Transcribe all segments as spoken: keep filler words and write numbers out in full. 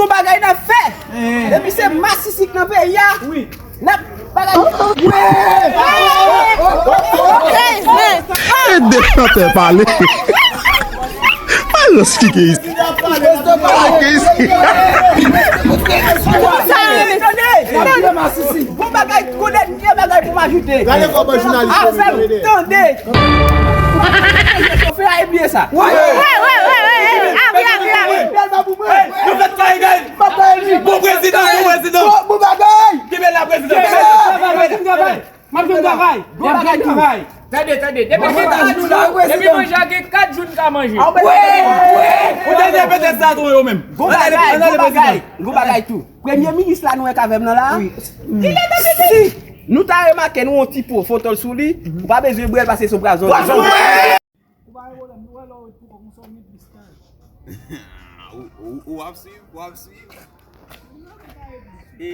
Bagay n ap fè. Depi se masisi k nan peyi a, n ap bagay. Ede chantè pale. Malòs ki gen isi. Malòs ki gen isi. Bon bagay, konnen gen bagay pou m ajoute. Gade kòman jounalis yo tande. Chofe a e bliye sa. Wi, wi, wi, wi, wi. Ah, wi, ah, wi, ah, wi. Nou fèt kay gay. Bon prezidan, bon prezidan. Bon bagay. Kenbe la prezidan. M ap jwenn travay. M ap jwenn travay. Bon bagay tou. Tande, tande. Depi se ta jou la, depi manje a gen kat jou n ka manje. Ou te repete sa tou yo menm. Bon bagay, bon bagay. Bon bagay tou. Premye minis la nou wè k avè m nan la. Si nou ta remake nou yon ti po foto l sou li, ou pa bezwen bwè l pase sou brazon. Ou pa gen pwoblèm, nou wè lè w ret pou kòk, nou sòm li plis kay. Ou ap swiv, ou ap swiv. E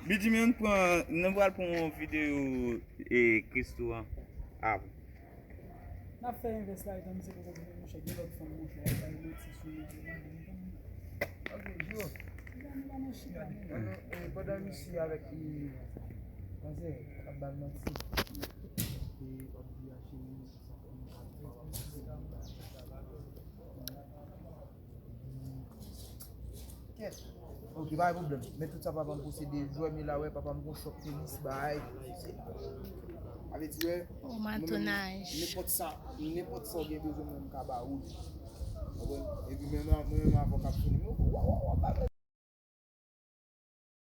Bidji, men pran, nou pral pran yon videyo e Christo an apre. N ap fè envès la etan misye poko vini monchè, gen lòt fanm monchè, y ap bay loti sou li tou. Ok, Gio. Gade, e, pandan misye avèk, e, manzè ap ba l manti, e, ap di a cheri, kèt. Ok, pa gen pwoblèm. Men tout sa papa m posede, jwè m ye la, wè, papa m gon shop tenis, bay. Sa vle di, wè, O, matonaj. Nenpòt sa, nenpòt sa w gen bezwen mwen, m ka ba ou li. Konprann? Epi menm, menm avè w k ap fini, men w, w, w, w,